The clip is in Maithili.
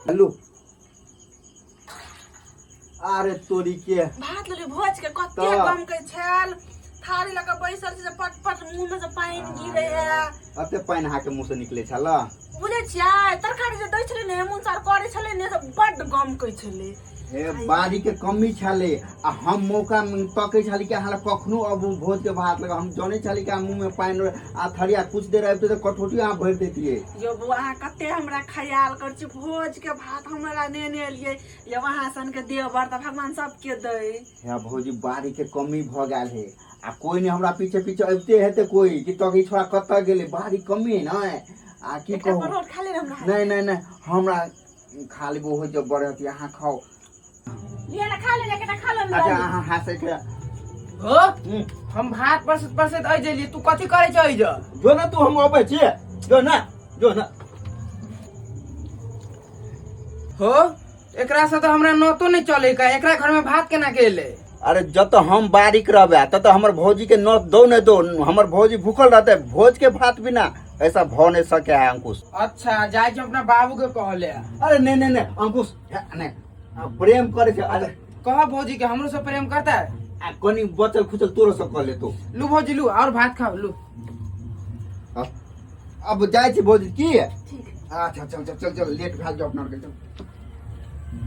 हेलो अरे तोरी के भात लेली भोज के कते तऽ। गम के छल थारी लऽ के बैसल छी से पट पट मुंह में से पानि गिरे है। अते पानि अहाँके मुँह से निकले छल। बुझै छियै, तरकारी जे दै छलै ने, मुँह सार करै छलै ने, से बड्ड गम कै छलै। हे, बाड़ी के कमी छलै आ हम मौका तकै छली कि अहाँ लग कखनो अबू भोज के भात लगा। हम जनै छली कि अहाँ मुँह में पानि आ थरिया कुछ देर अबिते तऽ कठौती अहाँ भरि देतियै। यौ बौआ, अहाँ कते हमरा ख्याल करै छी। भोज के भात हमरा नेने एलियै। यौ, अहाँ सन के देवर तऽ भगवान सबके दै। हे भौजी, बाड़ी के कमी भऽ गेल है आ कोई नहीं हमरा पीछे पीछे अबिते हेतै कोई कि तक ई छोड़ा कतऽ गेलै। बाड़ी कमी है ने आ की एकटा कहू। परोठ खा ले हमरा। नहीं नहीं नहीं, हमरा खा लेबो हो जब बड़े हती, अहाँ खाओ। लिअ ने, खा ले, एकटा खा ले ने। अच्छा, अहाँ हंसै के हो, हम भात परसैत परसैत अइ जेलियै, तू कथी करै छ अइ जा? जो ना तू, हम अबै छियै, जो ना, जो ना। हो, एकरा से तो हमरा नौतो नहीं चले का, एकरा घर में भात केना के एले? अरे, जत हम बारीक रहबे तत हमर भौजी के नौत दो नहीं दो, हमर भौजी भूखल रहते भोज के भात बिना, ऐसा भौ नहीं सके है अंकुश। अच्छा, जाइ छी अपना बाबू के कहले। अरे नहीं नहीं नहीं अंकुश, हे, नहीं, आ, प्रेम करे छै। अरे कह भौजी के हमरो से प्रेम करता है। आ कनी बचल खुचल तोरो से कह ले तो। लू भौजी लू, और भात खाओ लू। अब जाइ छी भौजी की। ठीक। अच्छा, चल चल चल चल, लेट भए जाओ अपना आरके, चल।